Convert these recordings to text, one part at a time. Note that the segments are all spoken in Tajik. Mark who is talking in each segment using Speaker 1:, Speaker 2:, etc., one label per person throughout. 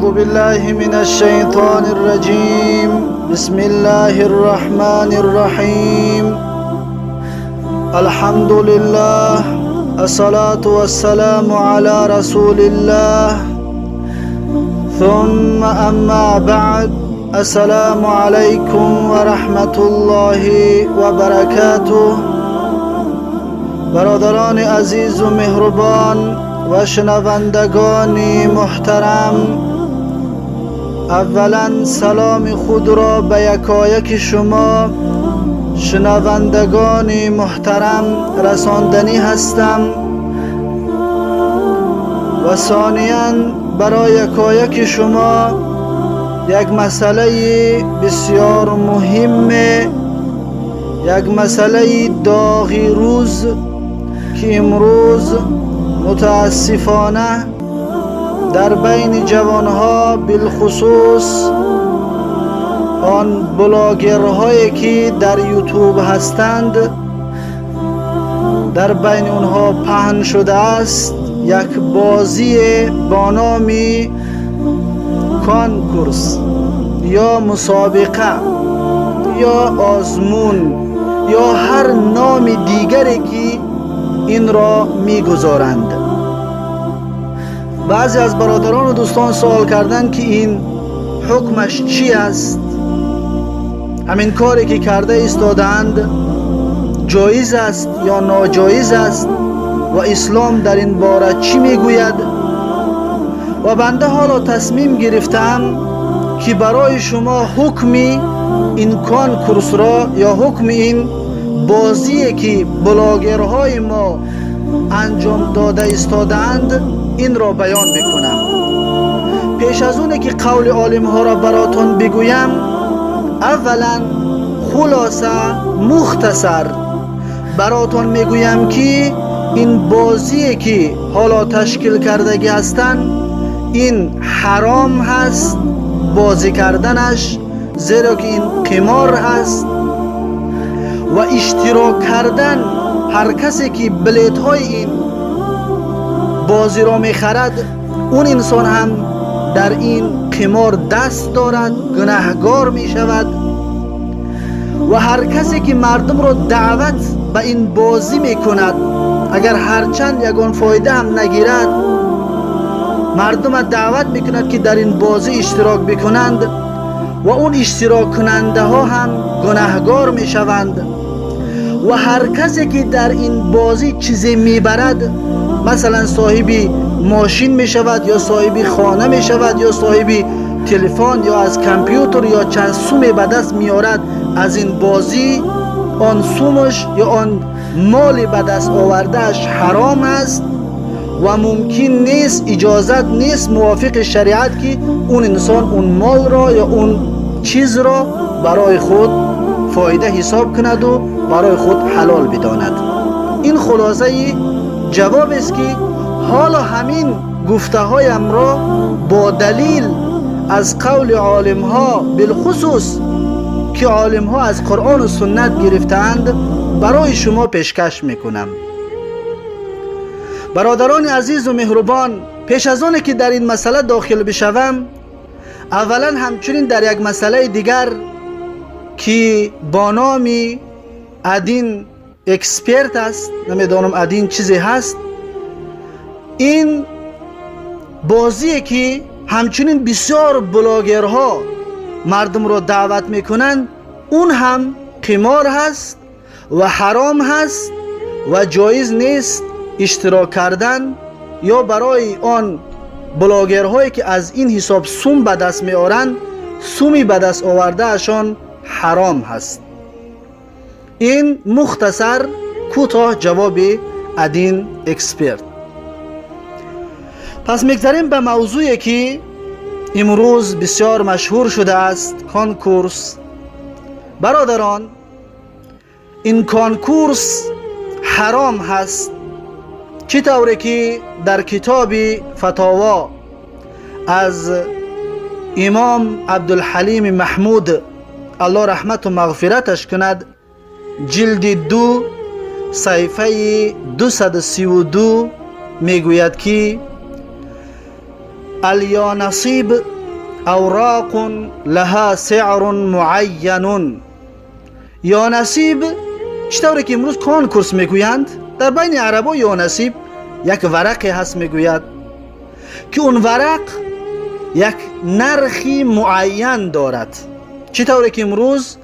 Speaker 1: أعوذ بالله من الشيطان الرجيم. بسم الله الرحمن الرحيم. الحمد لله، الصلاة والسلام على رسول الله، ثم أما بعد. السلام عليكم ورحمة الله وبركاته. برادران عزیز و مهربان و شنوندگان محترم، اولا سلام خود را به یکایک شما شنوندگان محترم رساندنی هستم و ثانیا برای یکایک شما یک مسئله بسیار مهم، یک مسئله داغی روز که امروز متاسفانه در بین جوانها، بالخصوص آن بلاگرهایی که در یوتیوب هستند، در بین اونها پهن شده است، یک بازی با نام کانکورس یا مسابقه یا آزمون یا هر نام دیگری که این را میگذارند. بعضی از برادران و دوستان سوال کردند که این حکمش چی است؟ همین کاری که کرده ایستادند جایز است یا ناجایز است و اسلام در این باره چی میگوید؟ و بنده حالا تصمیم گرفتم که برای شما حکم این کانکورس را یا حکم این بازی که بلاگرهای ما انجام داده ایستادند این را بیان بکنم. پیش از اونه که قول عالم ها را براتون بگویم، اولا خلاصه مختصر براتون میگویم که این بازی که حالا تشکیل کردگی هستند این حرام هست بازی کردنش، زیرا که این قمار هست و اشتراک کردن هر کسی که بلیت های این بازی را میخرد اون انسان هم در این قمار دست دارد، گناهگار میشود. و هر کسی که مردم را دعوت به این بازی میکند، اگر هرچند یگان فایده هم نگیرد، مردم دعوت میکند که در این بازی اشتراک بکنند و اون اشتراک کننده ها هم گناهگار میشوند. و هر کسی که در این بازی چیزی میبرد، مثلا صاحب ماشین میشود یا صاحب خانه میشود یا صاحب تلفن یا از کامپیوتر یا چند سومی به دست میارد از این بازی، آن سومش یا آن مال به دست آوردهش حرام است و ممکن نیست، اجازت نیست موافق شریعت که اون انسان اون مال را یا اون چیز را برای خود فایده حساب کند و برای خود حلال بداند. این خلاصه جواب است که حالا همین گفته هایم را با دلیل از قول عالم ها، بالخصوص که عالم ها از قرآن و سنت گرفتند، برای شما پیشکش میکنم. برادران عزیز و مهربان، پیش از آن که در این مسئله داخل بشوم، اولا همچنین در یک مسئله دیگر که با نام ادین اکسپرت است، نمیدانم ادین چیزی هست، این بازیه که همچنین بسیار بلاگرها مردم را دعوت میکنند، اون هم قمار هست و حرام هست و جایز نیست اشتراک کردن، یا برای آن بلاگرهایی که از این حساب سوم به دست میارند، سومی به دست آورده اشان حرام هست. این مختصر کوتاه جواب ادین اکسپرت. پس میگذریم به موضوعی که امروز بسیار مشهور شده است، کانکورس. برادران، این کانکورس حرام هست، چه طوری که در کتاب فتاوا از امام عبدالحلیم محمود الله رحمت و مغفرتش کند، جلد 2 صفحه 232 میگوید که الیانصیب أوراق لها سعر معین. یانصیب چطوری که امروز کنکورس میگویند، در بین عربا یانصیب یک ورقی هست میگوید که اون ورق یک نرخی معین دارد. چطوری که امروز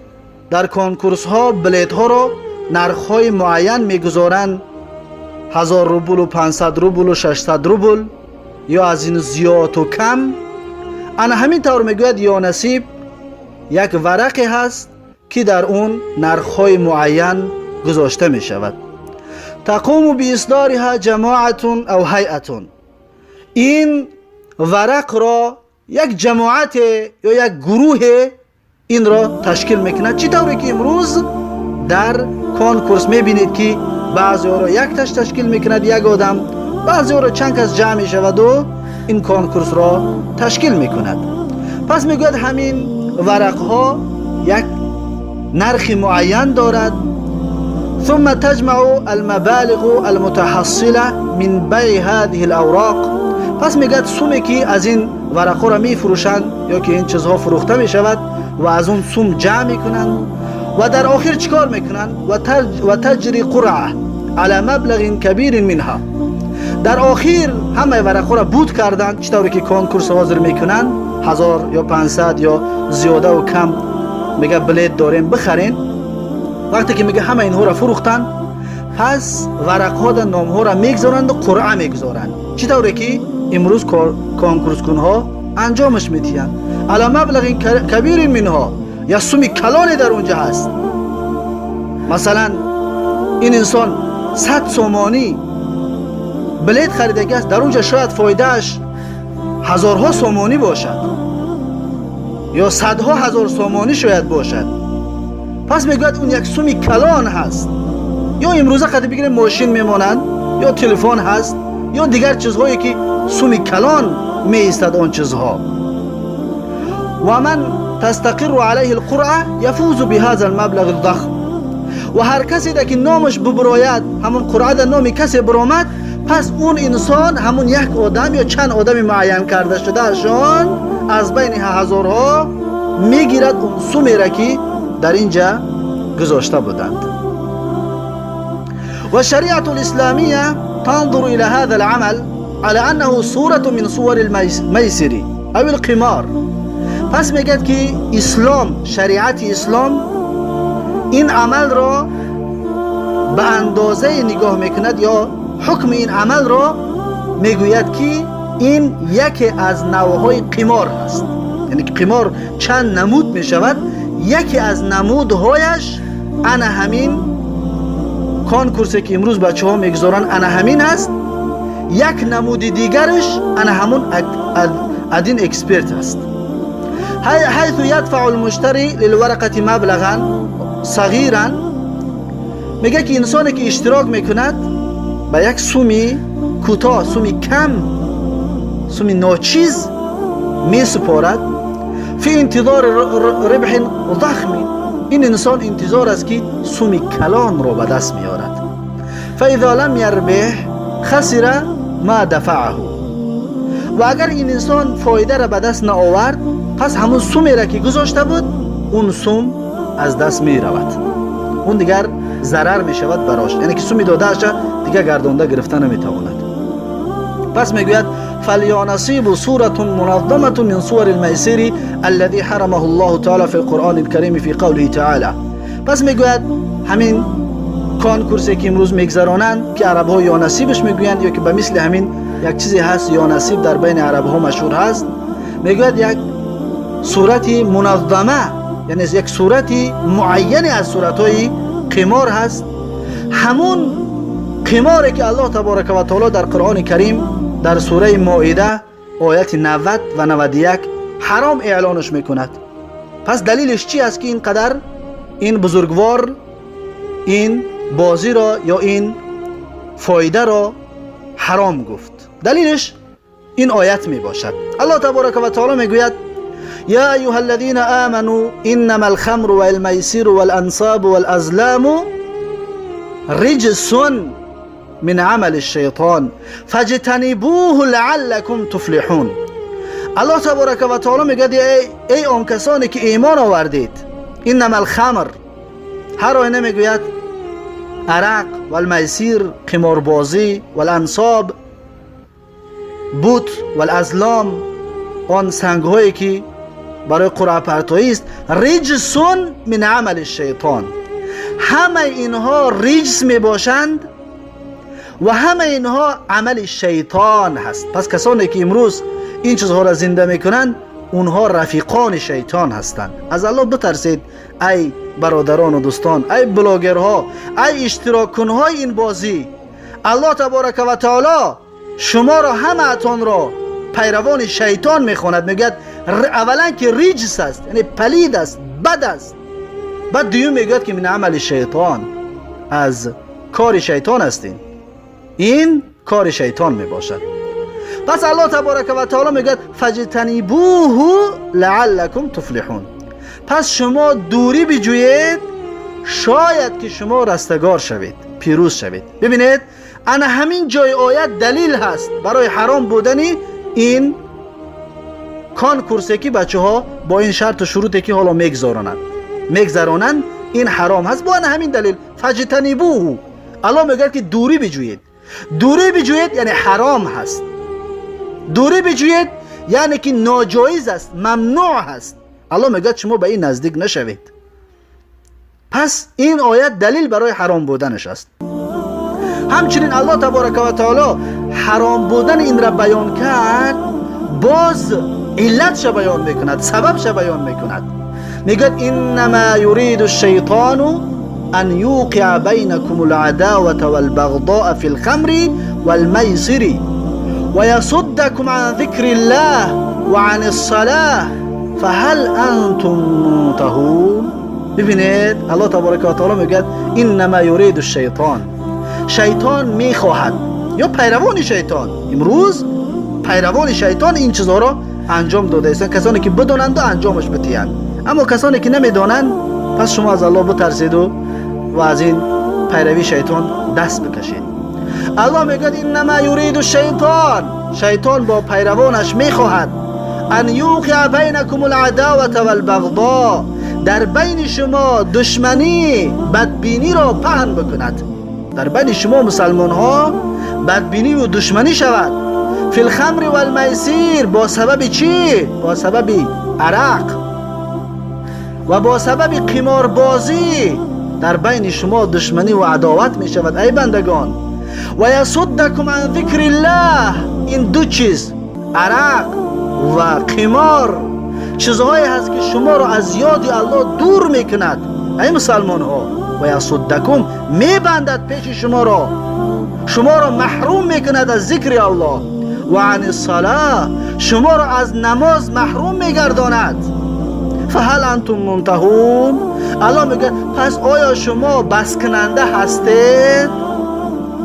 Speaker 1: در کنکورس ها بلیت ها را نرخ های معین میگذارند، 1000 روبل و 500 روبل و 600 روبل یا از این زیاد و کم. انا همین طور میگوید یانصیب یک ورقی هست که در اون نرخ های معین گذاشته می شود. تقوم باصدارها جماعت او هیئت. این ورق را یک جماعت یا یک گروه این را تشکیل میکند. چطوری که امروز در کنکورس میبینید که بعضی را یک تش تشکیل میکند یک آدم، بعضی را چند کس جمع میشود و این کنکورس را تشکیل میکند. پس میگوید همین ورق ها یک نرخ معین دارد. ثم تجمع المبالغ المتحصلة من بيع هذه الاوراق. پس میگوید سومی که از این ورق ها را میفروشند یا که این چیزها فروخته میشود و از اون سوم جمع میکنند و در آخر چیکار میکنند؟ و تجری قرعه على مبلغ کبیر منها. در آخر همه ورق ها را بود کردند، چطوری که کنکورس حاضر میکنند 1000 یا 500 یا زیاده و کم، میگه بلیت داریم بخرین. وقتی که میگه همه اینها را فروختن، پس ورق ها در نام ها را میگذارند و قرعه میگذارند، چطوری که امروز کنکورس کنها انجامش میدهند. علی مبلغ کبیر منها، یا سومی کلانی در اونجا هست. مثلا این انسان 100 سومانی بلیت خریده است، در اونجا شاید فایدهش هزارها سومانی باشد یا صدها هزار سومانی شاید باشد. پس میگوید اون یک سومی کلان هست. یا امروزه قد بگیریم ماشین میمانند یا تلفن هست یا دیگر چیزهایی که سومی کلان می ایستد آن چیزها. و من تستقر علیه القرعه یفوز بهذا المبلغ الضخم. و هر کسی که نامش ببراید، همون قرعه در نام کسی برآمد، پس اون انسان همون یک آدم یا چند آدم معین کرده شده شان از بین هزارها میگیرد اون سومی را که در اینجا گذاشته بودند. و شریعت الاسلامیه تنظر الى هذا العمل على انه صورة من صور الميسر او القمار. پس میگد که اسلام، شریعت اسلام این عمل را به اندازه نگاه میکند یا حکم این عمل را میگوید که این یکی از نوعهای قمار هست. یعنی قمار چند نمود میشود، یکی از نمودهایش انا همین کنکورسی که امروز بچه ها میگذارن انا همین هست. یک نمود دیگرش انا همون ادین اکسپرت هست. حيث يدفع المشتري للورقة مبلغا صغيرا. میگه که انسانی که اشتراک میکند به یک سومی کوتاه، سومی کم، سومی ناچیز میسپارد، فی انتظار ربح ضخم. این انسان انتظار است که سومی کلان را به دست میارد. فاذا لم يربح خسر ما دفعه. و اگر این انسان فایده را به دست نآورد، پس همون سومی را که گذاشته بود اون سوم از دست می رود، اون دیگر ضرر می شود براش، یعنی که سومی داده اش دیگر گردانده گرفته نمی تواند. پس میگوید فلیانصیب صورة منظمة من صور الميسر الذي حرمه الله تعالى في القرآن الكريم في قوله تعالى. پس میگوید همین کنکورسی که امروز میگذرانند که عرب ها یانصیبش میگویند، یا که به مثل همین یک چیزی هست یانصیب در بین عرب ها مشهور هست، میگوید یک صورت منظمه، یعنی یک صورت معین از صورت‌های قمار هست. همون قماری که الله تبارک و تعالی در قرآن کریم در سوره مائده آیت 90 و 91 حرام اعلانش میکند. پس دلیلش چی است که اینقدر این بزرگوار این بازی را یا این فایده را حرام گفت؟ دلیلش این آیت می باشد. الله تبارک و تعالی میگوید یا ایها الذین آمنوا انما الخمر والمیسر والانصاب والازلام رجس من عمل الشیطان فاجتنبوه لعلكم تفلحون. الله تبارک و تعالی میگه ای آن کسانی که ایمان آوردید، انما الخمر، هر آینه میگوید عرق و المیسیر، قماربازی و الانصاب، بت و الازلام، آن سنگهایی که برای قرعه پرتایی است، رجسون من عمل الشیطان، همه اینها رجس می باشند و همه اینها عمل شیطان هست. پس کسانی که امروز این چیزها را زنده میکنند اونها رفیقان شیطان هستند. از الله بترسید ای برادران و دوستان، ای بلاگرها، ای اشتراک کنهای این بازی. الله تبارک و تعالی شما را، همه اتان را پیروان شیطان میخواند. میگوید اولا که رجس است، یعنی پلید است، بد است. بعد دیوم میگوید که من عمل شیطان، از کار شیطان هستین، این کار شیطان میباشد. پس الله تبارک و تعالی میگوید فاجتنبوه لعلکم تفلحون، پس شما دوری بجویید شاید که شما رستگار شوید، پیروز شوید. ببینید انا همین جای آیت دلیل هست برای حرام بودن این کانکورسی که بچه ها با این شرط و شروطی که حالا میگذرانند این حرام هست. با همین دلیل فاجتنبوه، الله میگه که دوری بجویید. دوری بجویید یعنی حرام هست، دوری بجویید یعنی که ناجایز است، ممنوع هست. الله میگه شما به این نزدیک نشوید. پس این آیت دلیل برای حرام بودنش است. همچنین الله تبارک و تعالی حرام بودن این را بیان کرد، باز علتش بیان میکند، سببش بیان میکند. میگه انما یرید الشیطان ان یوقع بینکم العداوة والبغضاء فی الخمر والمیسر ويصدكم عن ذكر الله وعن الصلاة فهل انتم منتهون. ببینید الله تبارک و تعالی میگه انما یرید الشیطان، شیطان میخواهد، یا پیروان شیطان. امروز پیروان شیطان این چیزها را انجام داده است، کسانی که بدانند و انجامش بدهند. اما کسانی که نمیدانند، پس شما از الله بترسید و از این پیروی شیطان دست بکشید. الله میگه انما یرید الشیطان، شیطان با پیروانش میخواهد ان یوقع بینکم العداوة والبغضاء، در بین شما دشمنی، بدبینی را پهن بکند، در بین شما مسلمان ها بدبینی و دشمنی شود. فی الخمر والمیسیر، با سبب چی؟ با سبب عرق و با سبب قماربازی در بین شما دشمنی و عداوت می شود ای بندگان. و یصدکم عن ذکر الله، این دو چیز عرق و قمار چیزهایی هست که شما را از یاد الله دور میکند ای مسلمان ها. و یصدکم، میبندد پیش شما را، شما را محروم میکند از ذکر الله. و عن الصلاة، شما را از نماز محروم میگرداند. فهل انتم منتهون، الله میگه پس آیا شما بس کننده هستید؟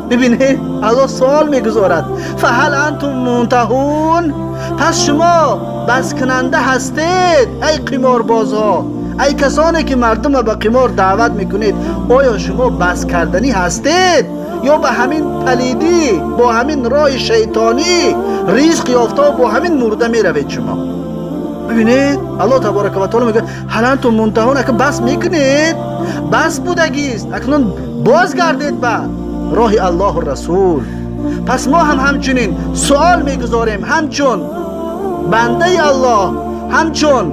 Speaker 1: ببینید الله سوال میگذارد، فهل انتم منتهون، پس شما بس کننده هستید ای قماربازها، ای کسانی که مردم به قمار دعوت میکنید، آیا شما بس کردنی هستید یا به همین پلیدی، با همین راه شیطانی رزق یافته و با همین مرده میروید شما؟ ببینید الله تبارک و تعالی میگه هل انتم منتهون، اگه بس میکنید بس بودگیست، اکنون بازگردید به راه الله و رسول. پس ما هم همچنین سوال میگذاریم، همچون بنده الله، همچون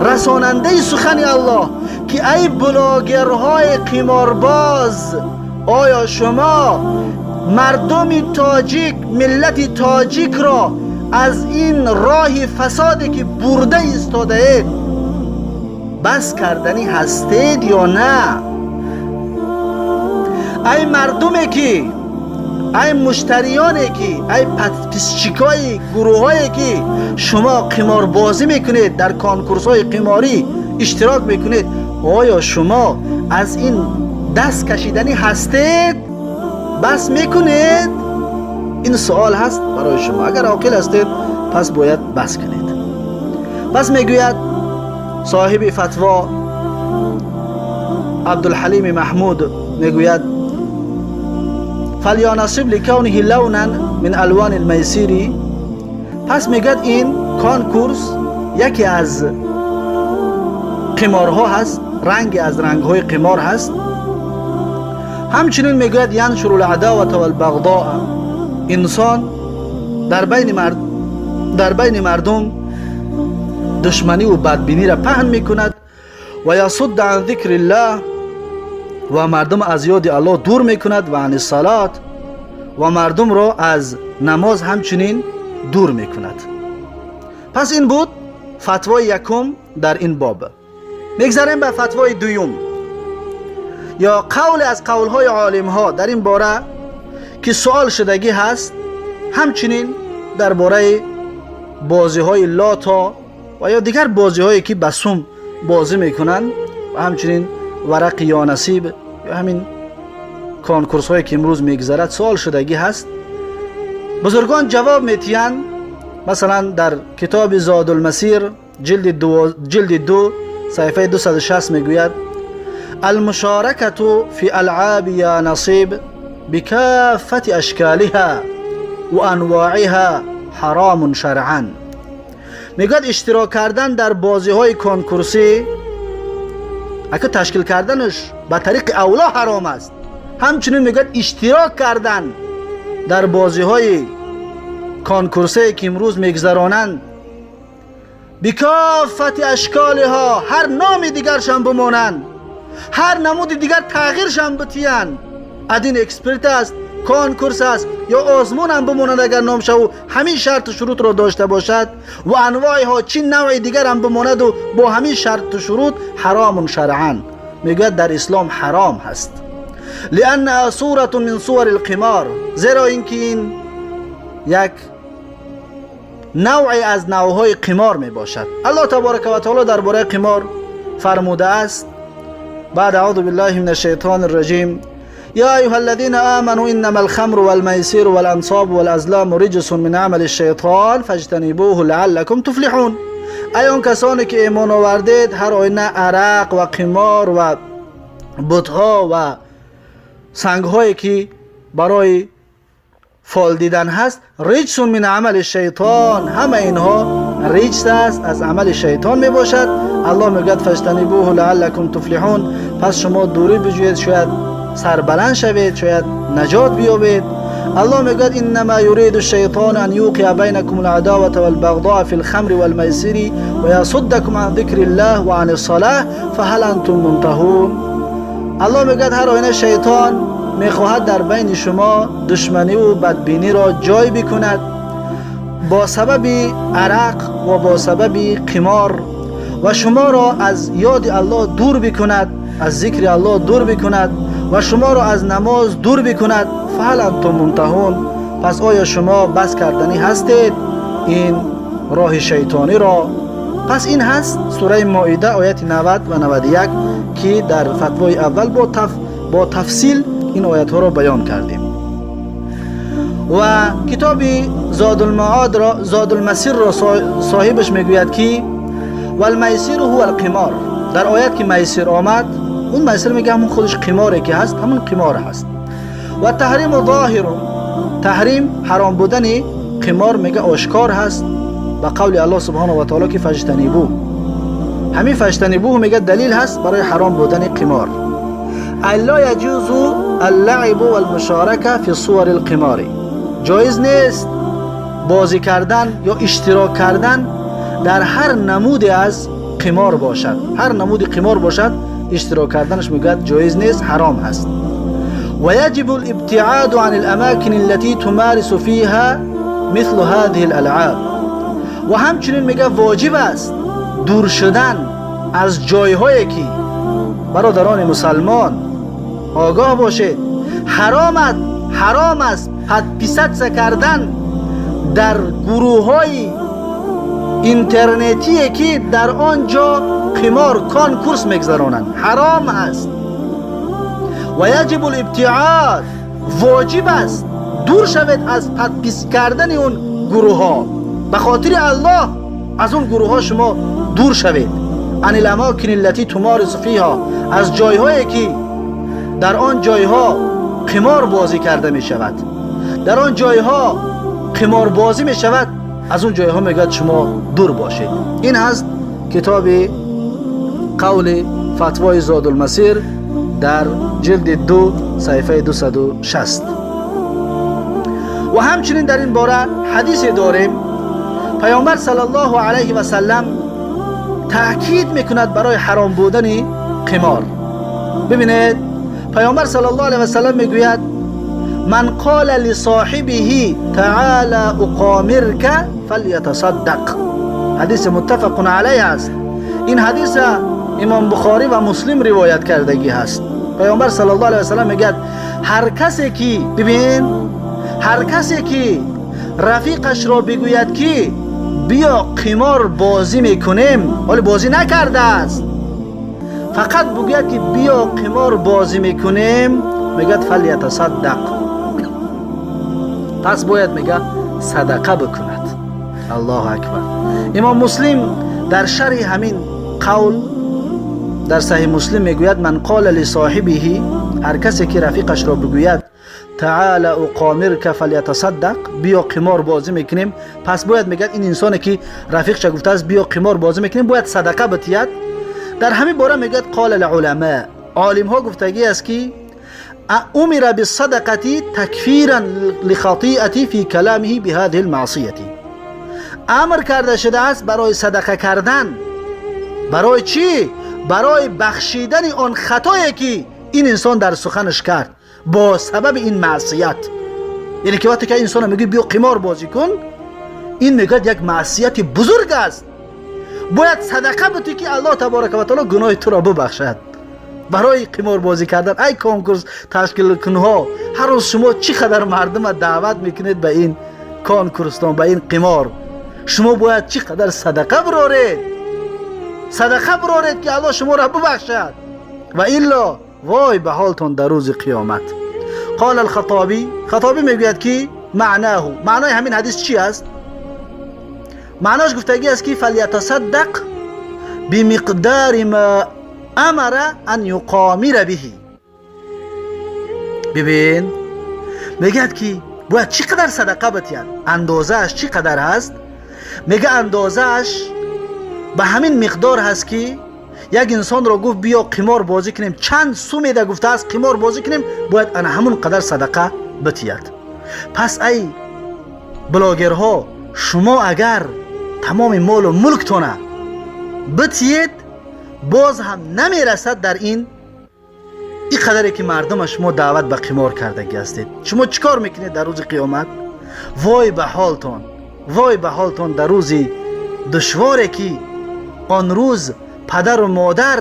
Speaker 1: رساننده سخن الله، که ای بلاگرهای قمارباز، آیا شما مردم تاجیک، ملت تاجیک را از این راه فسادی که برده ایستاده اید بس کردنی هستید یا نه؟ ای مردمی که، ای مشتریانی که، ای подписчик ای گروه که شما قمار بازی میکنید، در конкурс های قماری اشتراک میکنید، آیا شما از این دست کشیدنی هستید؟ بس میکنید؟ این سوال هست برای شما. اگر عاقل هستید پس باید بس کنید. پس میگوید صاحب فتوا عبدالحلیم محمود، میگوید فلیانصب لکونه لونا من الوان المیسیری. پس میگوید این конкурс яке аз қиморҳо ҳаст, ранге аз рангҳои қимор ҳаст. Ҳамчунин мегӯяд яншуру л-адавата вал-бағдоа, инсон дар байни мардум душманиву бадбиниро паҳн мекунад ва ясудда ан зикриллаҳ, ва мардум аз ёди Аллоҳ дур мекунад, ва ани салот, ва мардумро аз намоз ҳамчунин дур мекунад. Пас ин буд фатвои якум дар ин боб. Мегзарем ба фатвои дуюм ё қавле аз қавлҳои олимҳо дар ин бора ки суол шудагӣ ҳаст, ҳамчунин дар бораи бозиҳои лото ва ё дигар бозиҳое ки ба сум бозӣ мекунанд ва ҳамчунин варақи ёнасиб ё ҳамин конкурсҳое ки имрӯз мегузарад суол шудагӣ ҳаст. Бузургон ҷавоб метиҳанд. Масалан, дар китоби Зодулмасир ҷилди 2 саҳифаи 260 мегӯяд: المشاركة في ألعاب يا نصيب بكافة أشكالها وأنواعها حرام شرعا. میگوید اشتراک کردن در بازی‌های کنکورسی اگه تشکیل کردنش به طریق اولا حرام است. همچنین میگوید اشتراک کردن در بازی‌های کنکورسی که امروز میگذرانند بکافت اشکالها، هر نام دیگرشان بمانند، هر نمود دیگر تغییرشان بتیند، ادین اکسپرت است، کنکورس است یا آزمون هم بمانند اگر نام شو همین شرط و شروط را داشته باشد و انواع ها چین نوع دیگر هم بماند و با همین شرط و شروط حرام شرعا. میگوید در اسلام حرام هست. لأنها صورة من صور القمار، زیرا اینکه این یک نوعی از نوعهای قمار می باشد. الله تبارک و تعالی درباره قمار فرموده است بعد اعوذ بالله من الشیطان الرجیم: یا ایها الذین آمنوا انما الخمر والمیسر والانصاب والازلام رجس من عمل الشیطان فاجتنبوه لعلکم تفلحون. ای آن کسانی که ایمان آوردید، هر آینه عرق و قمار و بتها و سنگهایی که برای فال دیدن هست، رجس من عمل الشیطان، همه اینها رجس است، از عمل شیطان می باشد. الله میگوید فاجتنبوه لعلکم تفلحون، پس شما دوری بجویید، شاید سربلند شوید، شاید نجات بیابید. الله میگوید انما یرید الشیطان ان یوقع بینکم العداوة والبغضاء فی الخمر والمیسر ویصدکم عن ذکر الله وعن الصلاة فهل انتم منتهون. الله میگوید هر آینه شیطان میخواهد در بین شما دشمنی و بدبینی را جای بکند با سبب عرق و با سبب قمار و شما را از یاد الله دور بکند، از ذکر الله دور بکند و شما را از نماز دور بکند. فهل انتم منتهون، پس آیا شما بس کردنی هستید این راه شیطانی را؟ پس این هست سوره مائده آیت 90 و 91 که در فتوای اول با تفصیل این آیت ها را بیان کردیم. و کتاب زاد المعاد را، زاد المسیر را صاحبش میگوید که والمیسیر هو القمار. در آیت که میسیر آمد، اون میسیر میگه همون خودش قماری که هست، همون قمار هست. و تحریم ظاهر، تحریم حرام بودن قمار میگه آشکار هست به قول الله سبحانه و تعالی که فاجتنبوه. همین فاجتنبوه میگه دلیل هست برای حرام بودن قمار. لا يجوز اللعب والمشاركة في صور القمار، جایز نیست بازی کردن یا اشتراک کردن در هر نمود از قمار باشد. هر نمود قمار باشد اشتراک کردنش میگوید جایز نیست، حرام هست. و یجب الابتعاد عن الاماکن التي تمارس فيها مثل هذه الالعاب. و همچنین میگه واجب است دور شدن از جایهایی که برادران مسلمان آگاه باشید، حرام است подписаться کردن در گروه های اینترنتی که در آنجا قمار конкурс میگذرانند، حرام است. و یجب الابتعاد، واجب است دور شوید از подпись کردن اون گروه ها. به خاطر الله از اون گروه ها شما دور شوید. عن الاماکن التي تمارس فيها، از جایهایی که در آن جایها قمار بازی کرده می شود، در آن جایها قمار بازی می شود، Аз он ҷойҳо мегӯяд шумо дур бошед. Ин ҳаст китоби қавли фатвои Зодулмасир дар ҷилди 2 саҳифаи 260. Ва ҳамчунин дар ин бора ҳадисе дорем. Паёмбар саллаллоҳу алайҳи васаллам таъкид мекунад барои ҳаром будани қимор. Бибинед, паёмбар саллаллоҳу алайҳи васаллам мегӯяд: ман қола лисоҳибиҳи таъала уқомирка фалятасаддақ. Ҳадиси муттафақун алайҳ аст. Ин ҳадиса имом Бухорӣ ва Муслим ривоят кардагӣ ҳаст. Паёмбар саллаллоҳу алайҳи васаллам мегӯяд, ҳар касе ки, бибин, ҳар касе ки рафиқашро бигӯяд ки биё қимор бозӣ мекунем, ҳоле бозӣ накардааст, фақат бигӯяд ки биё қимор бозӣ мекунем, мегӯяд фалятасаддақ, пас бояд, мега, садақа бикунад. Аллоҳу акбар! Имом Муслим дар шарҳи ҳамин қавл дар Саҳиҳ Муслим мегӯяд: ман қола лисоҳибиҳи, ҳар касе ки рафиқашро бигӯяд таъала уқомирка фалятасаддақ, биё қимор бозӣ мекунем, пас бояд, мегӯяд, ин инсоне ки рафиқша гуфтааст биё қимор бозӣ мекунем, бояд садақа битиҳад. Дар ҳамин бора мегӯяд: қола луламо, олимҳо гуфтагӣ аст ки умира бисадақати такфиран лихатиати фи каламиҳи биҳадиҳи лмаъсияти. Амр карда шудааст барои садақа кардан. Барои чӣ? Барои бахшидани он хатое ки ин инсон дар суханаш кард бо сабаби ин маъсият. Яъне ки вақте ки инсона мегӯяд биё қимор бозӣ кун, ин мегӯяд як маъсияти бузург аст, бояд садақа бутӣ ки Аллоҳ таборака ва таоло гуноҳи туро бубахшад барои қиморбозӣ кардан. Ай конкурс ташкилкунҳо, ҳар рӯз шумо чӣ қадар мардума даъват мекунед ба ин конкурстон, ба ин қимор, шумо бояд чӣ қадар садақа бироред, садақа бироред ки Аллоҳ шуморо бубахшад. Ва илло вой ба ҳолтон дар рӯзи қиёмат. Қол алхатобӣ, Хатобӣ мегӯяд ки маънааҳу, маънои ҳамин ҳадис чӣ аст? Маъноаш гуфтагӣ аст ки фалятасаддақ бимиқдари ма амара ан юқомира биҳи. Бибин, мегӯяд ки бояд чӣ қадар садақа битиҳад, андозааш чӣ қадар ҳаст? Мега, андозааш ба ҳамин миқдор ҳаст ки як инсонро гуфт биё қимор бозӣ кунем, чанд сумеда гуфтааст қимор бозӣ кунем, бояд ана ҳамун қадар садақа битиҳад. Пас ай блогерҳо, шумо агар тамоми молу мулктона битиед, боз ҳам намерасад дар ин қадаре ки мардума шумо даъват ба қимор кардагӣ ҳастед. Шумо чӣ кор мекунед дар рӯзи қиёмат? Вой ба ҳолтон, вой ба ҳолтон дар рӯзи душворе ки он рӯз падару модар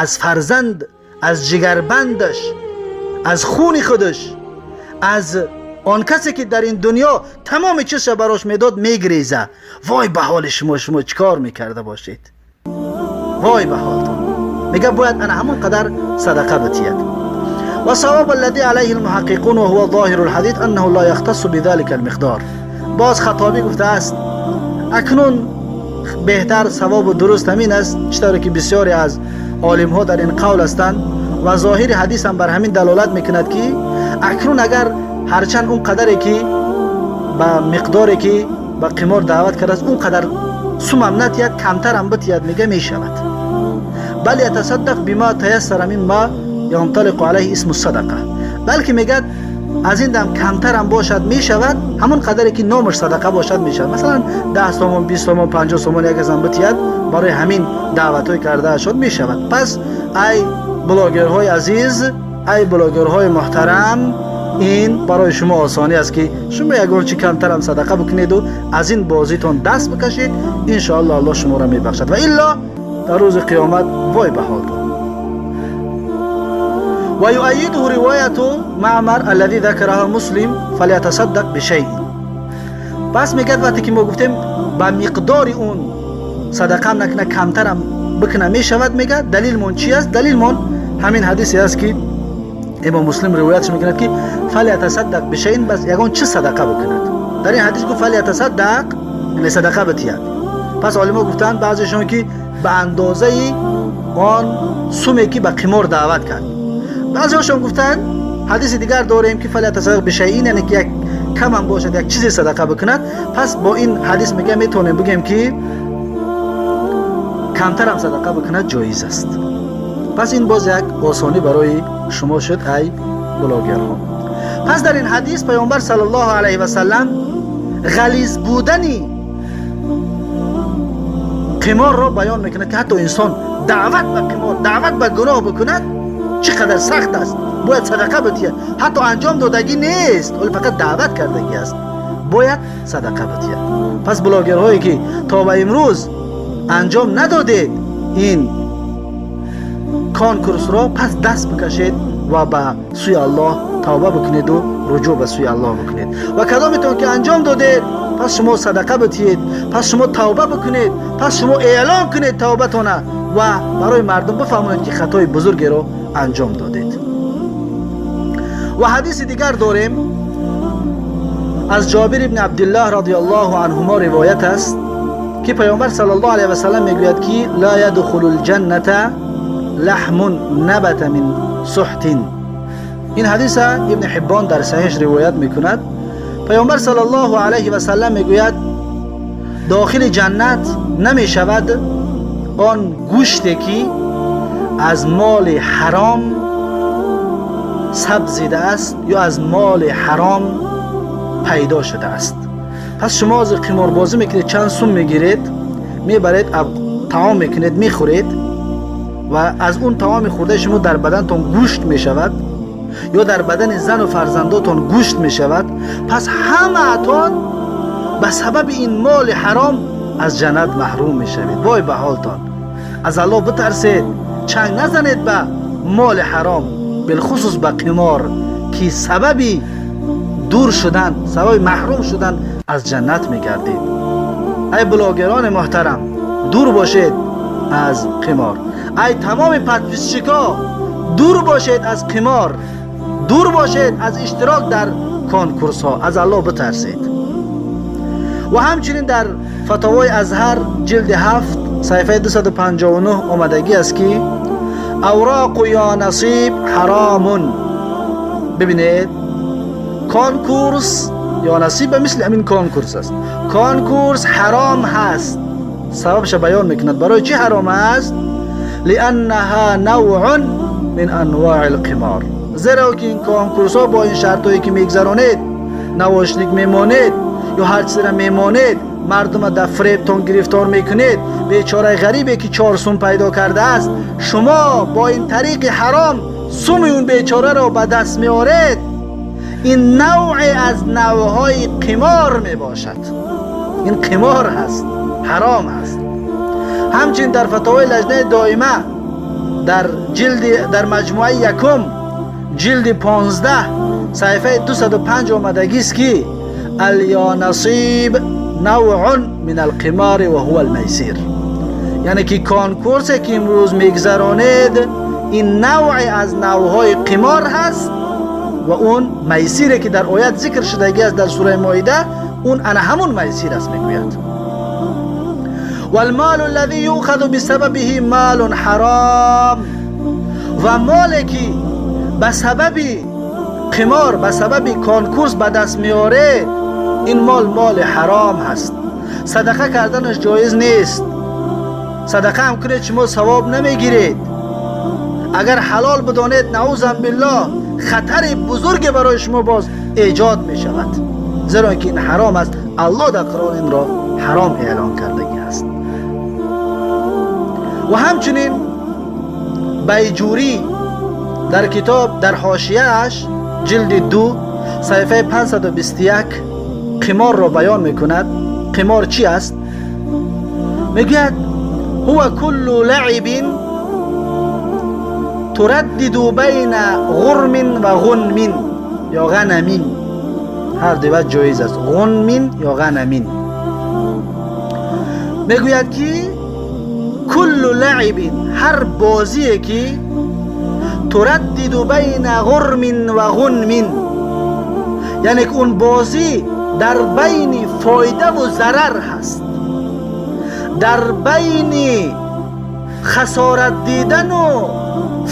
Speaker 1: аз фарзанд, аз ҷигарбандаш, аз хуни худаш, аз он касе ки дар ин дунё тамоми чизша барош медод, мегиреза. Вой ба ҳоли шумо, шумо чӣ кор мекарда бошед? Вой ба ҳолтон! Мега, бояд ана ҳамон қадар садақа битиҳад. والصواب الذي عليه المحققون وهو ظاهر الحديث أنه لا يختص بذلك المقدار. باز خطابی گفته است اکنون بهتر صواب و درست همین است، چطور که بسیاری از عالم ها در این قول هستند و ظاهر حدیث هم بر همین دلالت میکند که اکنون اگر هرچند اون قدری که به مقداری که به قمار دعوت کرده است اون قدر سوم هم نتید، کمتر هم بتید، میگه میشود. بل یتصدق بما تیسر مما ینطلق علیه اسم الصدقه. بلکه میگه از این دم کمتر هم باشد میشود، همون قدری که نامش صدقه باشد میشود. مثلا 10 تومان، 20 تومان، 50 تومان یک از هم بتید برای همین دعوت های کرده شد میشود. پس ای بلاگرهای عزیز، ای بلاگرهای محترم، این برای شما آسانی است که شما یگان چی کمتر هم صدقه بکنید و از این بازیتون دست بکشید، انشاءالله الله شما را میبخشد. و الا در روز قیامت وای به حالتون. ويؤيده رواية معمر الذي ذكرها مسلم فليتصدق بشيء. پس میگه وقتی که ما گفتیم با مقدار اون صدقه هم نکنه، کمتر هم بکنه میشود، میگه دلیل مون چی است؟ دلیل مون همین حدیثی است که امام مسلم روایتش میکند که فلیتصدق بشیء، بس یگان چه صدقه بکند. در این حدیث گفت فلیتصدق، یعنی صدقه بتید. پس عالما گفتند بعضیشون که به اندازه آن سومی که به قمار دعوت کرد. بعضیشون گفتند حدیث دیگر داریم که فلیتصدق بشیء، یعنی که یک кам ҳам бошад, як чизе садақа бикунад. Пас бо ин ҳадис мега метавонем бигӯем, ки камтарам садақа бикунад, ҷоиз аст. Пас ин боз як осонӣ барои шумо шуд, ай блогерҳо. Пас дар ин ҳадис Паёмбар саллаллоҳу алайҳи васаллам ғализ будани қиморро баён мекунад, ки ҳатто инсон даъват ба қимор, даъват ба гуноҳ бикунад, чӣ қадар сахт аст. Бояд садақа битиҳад, ҳатто анҷом додагӣ нест, вале фақат даъват кардагӣ аст, бояд садақа битиҳад. Пас блогерҳое ки то ба имрӯз анҷом надодед ин конкурсро, пас даст бикашед ва ба сӯи Аллоҳ тавба бикунеду руҷӯъ ба сӯи Аллоҳ бикунед. Ва кадометон ки анҷом додед, пас шумо садақа битиҳед, пас шумо тавба бикунед, пас шумо эълон кунед тавбатона ва барои мардум бифаҳмонед, ки хатои бузургеро анҷом додед. Ва ҳадиси дигар дорем, аз Ҷобир ибни Абдиллаҳ радиаллоҳу анҳумо ривоят аст, ки Паёмбар саллаллоҳу алайҳи васаллам мегӯяд, ки لا يدخل الجنة لحم نبت من سحت. Ин ҳадиса Ибни Ҳиббон дар Саҳиш ривоят мекунад. Паёмбар саллаллоҳу алайҳи васаллам мегӯяд: дохили ҷаннат намешавад он гӯште, ки аз моли ҳаром сабзидааст ё аз моли ҳаром пайдо шудааст. Пас шумо ҳозир қиморбозӣ мекунед, чанд сум мегиред, мебаред, таом мекунед, мехӯред ва аз он таоми хӯрдаи шумо дар бадантон гӯшт мешавад ё дар бадани зану фарзандотон гӯшт мешавад. Пас ҳамаатон ба сабаби ин моли ҳаром аз ҷаннат маҳрум мешавед. Вой ба ҳолтон! Аз Аллоҳ битарсед, чанг назанед ба моли ҳаром, билхусус ба қимор, ки сабаби дур шудан, сабаби маҳрум шудан аз ҷаннат мегардед. Ай блогерони муҳтарам, дур бошед аз қимор. Ай тамоми подписчикҳо, дур бошед аз қимор, дур бошед аз иштирок дар конкурсҳо. Аз Аллоҳ битарсед. Ва ҳамчунин дар Фатовои Азҳар, ҷилди 7, саҳифаи 259 омадагӣ аст, ки أوراق يانصيب حرام. Бибинед, конкурс ёнасиб ба мисли ҳамин конкурс аст. Конкурс ҳаром ҳаст. Сабабша баён мекунад, барои чӣ ҳаром аст: لأنها نوع من أنواع القمار. Зеро ки ин конкурсҳо бо ин шартҳое ки мегзаронед, наушник мемонед ё ҳар чизеро мемонед, мардума дар фиребтон гирифтор мекунед. Бечораи ғарибе, ки 4 сум пайдо кардааст, шумо бо ин тариқи ҳаром суми он бечораро ба даст меоред. Ин навъе аз навъҳои қимор мебошад, ин қимор ҳаст, ҳаром аст. Ҳамчунин дар Фатовои Лаҷнаи Доима, дар ҷилди, дар маҷмӯаи якум, ҷилди 15, саҳифаи 205 омадагист, ки اليانصيب نوع من القمار وهو الميسر. Яъне ки конкурсе, ки имрӯз мегзаронед, ин навъе аз навъҳои қимор ҳаст ва он майсире, ки дар оят зикр шудагӣ аст, дар сураи Моида, он ана ҳамун майсир аст, мегӯяд. والمال الذي يؤخذ بسببه مال حرام. Ва моле, ки ба сабаби қимор, ба сабаби конкурс ба даст меоред, ин мол моли ҳаром ҳаст, садақа карданаш ҷоиз нест. Садақа ҳам кунед, шумо савоб намегиред. Агар ҳалол бидонед, نعوذ بالله, хатари бузурге барои шумо боз эҷод мешавад, зеро ки ин ҳаром аст. Аллоҳ дар Қуръон инро ҳаром эълон кардагӣ аст. Ва ҳамчунин Байҷурӣ дар китоб, дар ҳошияаш, ҷилди 2, саҳифаи 521 қиморро баён мекунад. Қимор чӣ аст, мегӯяд: هو كل لعب تردد بين غرم وغنم یا غنم. Ҳар ду ваҷ ҷоиз аст, غنم ё غنم. Мегӯяд, ки كل لعب, ҳар бозие, ки تردد بين غرم وغنم, яъне ки он бозӣ дар байни фоидаву зарар ҳаст, дар байни хасорат дидану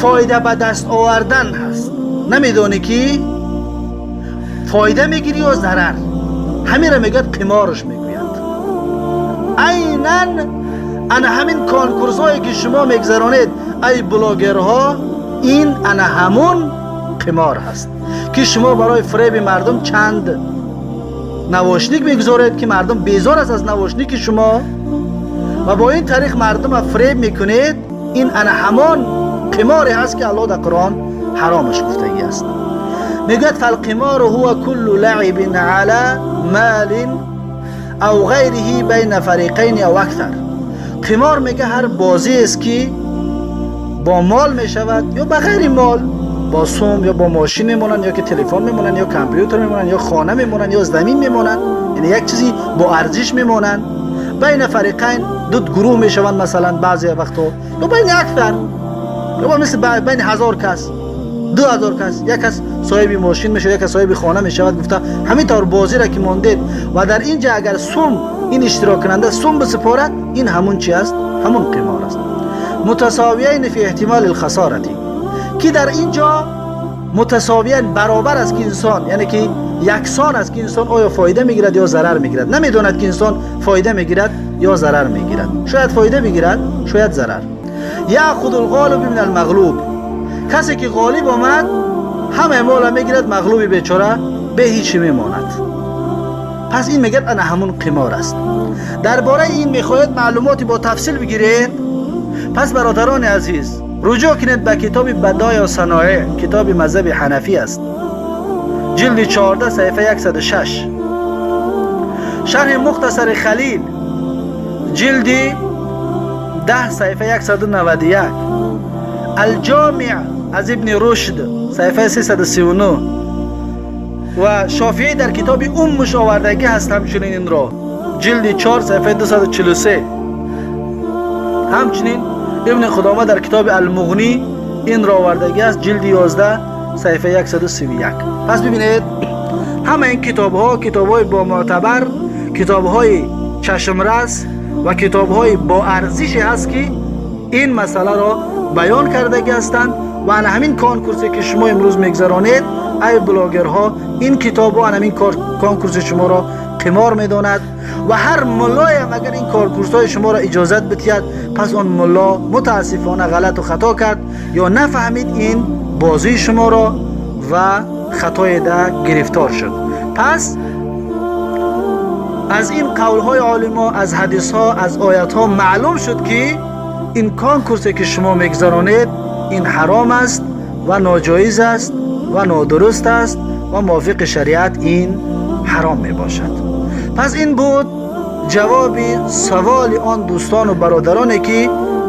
Speaker 1: фоида ба даст овардан ҳаст. Намедонӣ, ки Фоида мегирӣ ё зарар, ҳаминро мегӯяд, қиморш мегӯяд. Айнан ана ҳамин конкурсҳое ки шумо мегузаронед, ай блогерҳо, ин ана ҳамун қимор ҳаст, ки шумо барои фиреби мардум чанд наушник мегузоред, ки мардум безор аст аз наушники шумо, ва бо ин тариқ мардумро фиреб мекунед. Ин ана ҳамон қиморе ҳаст, ки Аллоҳ дар Қуръон ҳаромаш гуфтагӣ аст. Мегӯяд: فالقمار هو كل لعب على مال أو غيره بين فريقين أو أكثر. Қимор, мега, ҳар бозӣ аст, ки бо мол мешавад ё ба ғайри мол, бо сум ё бо мошин мемонанд, ё ки телефон мемонанд, ё компютер мемонанд, ё хона мемонанд, ё замин мемонанд, яъне як чизи бо арзиш мемонанд. بين فريقين, ду гурӯҳ мешаванд, масалан, баъзе вақтҳо, ё بين أكثر, ё мисли байни 1000 кас, 2000 кас, як кас соҳиби мошин мешавад, як кас соҳиби хона мешавад гуфта, ҳамин тавр бозиро ки мондед, ва дар ин ҷа агар сум ин иштироккунанда сум бисупорад, ин ҳамун чи аст? Ҳамун қимор аст. متساويين في احتمال الخسارة, ки дар ин ҷо متساويين баробар аст, ки инсон, яъне ки яксон аст, ки инсон оё фоида мегирад ё зарар мегирад. Намедонад, ки инсон фоида мегирад ё зарар мегирад. Шояд фоида бигирад, шояд зарар. يأخذ الغالب من المغلوب. Касе ки ғолиб омад, ҳамаи мола мегирад, мағлуби бечора бе ҳичи мемонад. Пас ин, мегӯяд, ана ҳамун қимор аст. Дар бораи ин мехоҳед маълумоти бо тафсил бигиред, пас, бародарони азиз, руҷӯъ кунед ба китоби Бадоеъ Саноеъ, китоби мазҳаби ҳанафӣ аст, ҷилди 14, саҳифаи 106, шарҳи Мухтасари Халил, ҷилди 10, саҳифаи 191, Алҷомеъ аз Ибни Рушд, саҳифаи 339, ва Шофиӣ дар китоби Уммуш овардагӣ ҳаст ҳамчунин инро, ҷилди 4, саҳифаи 243. Ҳамчунин Ибни Худома дар китоби Алмуғнӣ инро овардагӣ аст, ҷилди 11, саҳифаи 131. Пас бибинед, ҳама ин китобҳо китобҳои бомӯътабар, китобҳои чашмрас ва китобҳои боарзише ҳаст, ки ин масъаларо баён кардагӣ ҳастанд. Ва ана ҳамин конкурсе, ки шумо имрӯз мегузаронед, ай блогерҳо, ин китобҳо ана ҳамин конкурси шуморо қимор медонад. Ва ҳар муллоям агар ин конкурсҳои шуморо иҷозат бидиҳад, пас он мулло мутаассифона ғалату хато кард ё нафаҳмид ин бозии шуморо ва хатое да гирифтор шуд. Пас аз ин қавлҳои олимо, аз ҳадисҳо, аз оятҳо маълум шуд, ки ин конкурсе, ки шумо мегузаронед, ин ҳаром аст ва ноҷоиз аст ва нодуруст аст ва мувофиқи шариат ин ҳаром мебошад. Пас ин буд ҷавоби саволи он дӯстону бародароне, ки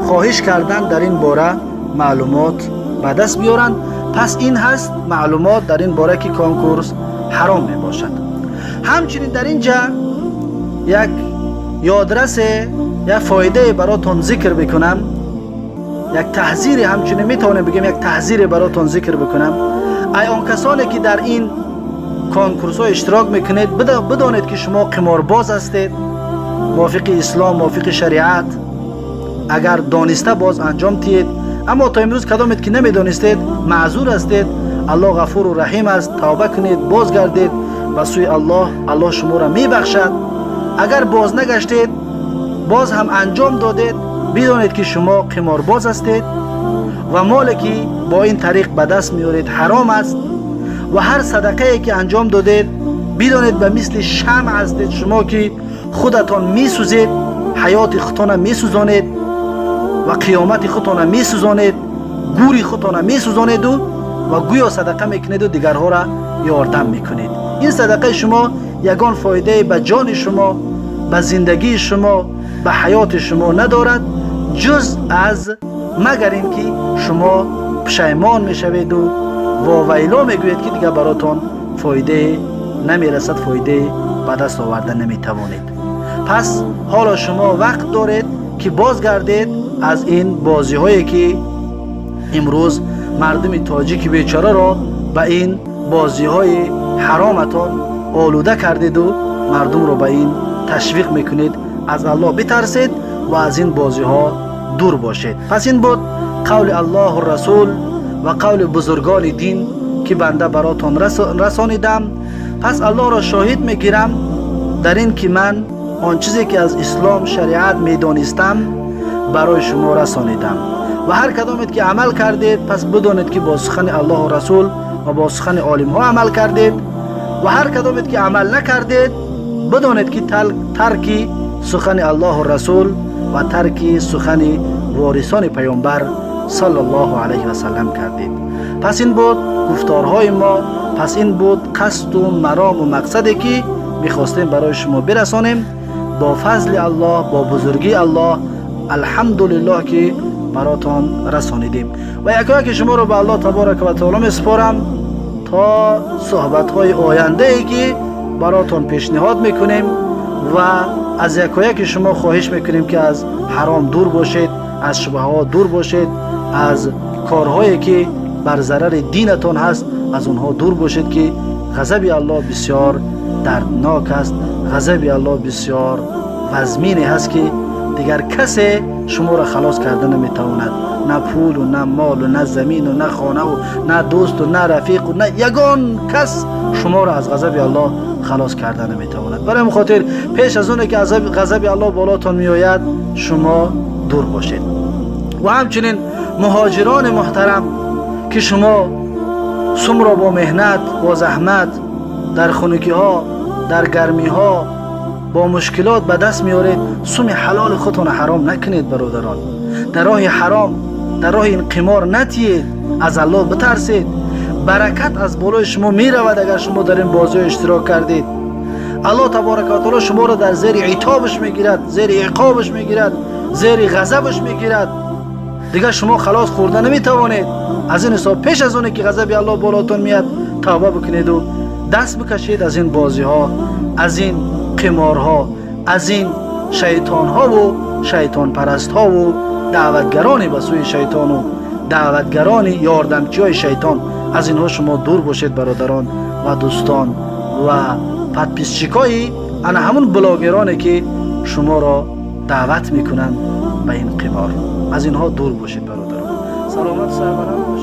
Speaker 1: хоҳиш карданд дар ин бора маълумот ба даст биёранд. Пас ин ҳаст маълумот дар ин бора, ки конкурс ҳаром мебошад. Ҳамчунин дар ин ҷа як ёдрасе, як фоидае баротон зикр бикунам, як таҳзире, ҳамчунин метавонем бигӯем, як таҳзире баротон зикр бикунам. Ай он касоне, ки дар ин конкурсҳо иштирок мекунед, бидонед, ки шумо қиморбоз ҳастед. Мувофиқи ислом, мувофиқи шариат, агар дониста боз анҷом тиед, аммо то имрӯз кадомед, ки намедонистед, маъзур ҳастед. Аллоҳ ғафуру раҳим аст. Тавба кунед, бозгардед ба сӯи Аллоҳ, Аллоҳ шуморо мебахшад. Агар боз нагаштед, боз ҳам анҷом додед, бидонед, ки шумо қиморбоз ҳастед ва моле, ки бо ин тариқ ба даст меоред, ҳаром аст. Ва ҳар садақае, ки анҷом додед, бидонед, ба мисли шамъ ҳастед шумо, ки худатон месӯзед, ҳаёти худтона месӯзонед ва қиёмати худтона месӯзонед, гури худтона месӯзонеду ва гӯё садақа мекунеду дигарҳоро ёрдам мекунед. Ин садақаи шумо ягон фоидае ба ҷони шумо, ба зиндагии шумо, ба ҳаёти шумо надорад, ҷуз аз магар ин ки шумо пушаймон мешаведу вовайло мегӯед, ки дигар баротон фоидае намерасад, фоидае ба даст оварда наметавонед. Пас ҳоло шумо вақт доред, ки бозгардед аз ин бозиҳое, ки имрӯз мардуми тоҷики бечораро ба ин бозиҳои ҳароматон олуда кардеду мардумро ба ин ташвиқ мекунед. Аз Аллоҳ битарсед ва аз ин бозиҳо дур бошед. Пас ин буд қавли Аллоҳу расул ва қавли бузургони дин, ки банда баротон расонидам. Пас Аллоҳро шоҳид мегирам дар ин ки ман он чизе ки аз ислом, шариат медонистам, барои шумо расонидам. Ва ҳар кадомед ки амал кардед, пас бидонед ки бо сухани Аллоҳу Расул ва бо сухани олимҳо амал кардед. Ва ҳар кадомед ки амал накардед, бидонед ки тарки сухани Аллоҳу Расул ва тарки сухани ворисони паёмбар саллаллоҳу алайҳи васаллам кардед. Пас ин буд гуфторҳои мо, пас ин буд қасду марому мақсаде ки мехостем барои шумо бирасонем. Бо фазли Аллоҳ, бо бузургии Аллоҳ, алҳамдулиллоҳ, ки баротон расонидем. Ва якояки шуморо ба Аллоҳ таборака ва таоло месупорам то суҳбатҳои ояндае ки баротон пешниҳод мекунем. Ва аз якояки шумо хоҳиш мекунем ки аз ҳаром дур бошед, аз шубҳаҳо дур бошед, аз корҳое ки бар зарари динатон ҳаст, аз онҳо дур бошед, ки ғазаби Аллоҳ бисёр дарднок аст, ғазаби Аллоҳ бисёр вазмине ҳаст, ки дигар касе шуморо халос карда наметавонад. На пулу, на молу, на замину, на хонаву, на дӯсту, на рафиқу, на ягон кас шуморо аз ғазаби Аллоҳ халос карда наметавонад. Барои ҳамин хотир, пеш аз оне ки ғазаби Аллоҳ болотон меояд, шумо дур бошед. Ва ҳамчунин муҳоҷирони муҳтарам, ки шумо сумро бо меҳнат, бо заҳмат, дар хунукиҳо, дар гармиҳо, бо мушкилот ба даст меоред, суми ҳалоли худтонро ҳаром накунед, бародарон. Дар роҳи ҳаром, дар роҳи ин қимор натиед, аз Аллоҳ битарсед. Баракат аз болои шумо меравад, агар шумо дар ин бозиҳо иштирок кардед. Аллоҳ таборака ва таоло шуморо дар зери итобаш мегирад, зери иқобаш мегирад, зери ғазабаш мегирад. Дигар шумо халос хӯрда наметавонед. Аз ин ҳисоб, пеш аз оне ки ғазаби Аллоҳ болотон меяд, тавба бикунеду даст бикашед аз ин бозиҳо, аз ин қиморҳо, аз ин шайтонҳову шайтонпарастҳову даъватгарони ба сӯи шайтону даъватгарони ёрдамчиҳои шайтон. Аз инҳо шумо дур бошед, бародарон ва дӯстон ва подписчикои ана ҳамун блогероне ки шуморо даъват мекунанд ба ин қимор. Аз инҳо дур бошед, бародарон. Саломату сарбаланд бошед.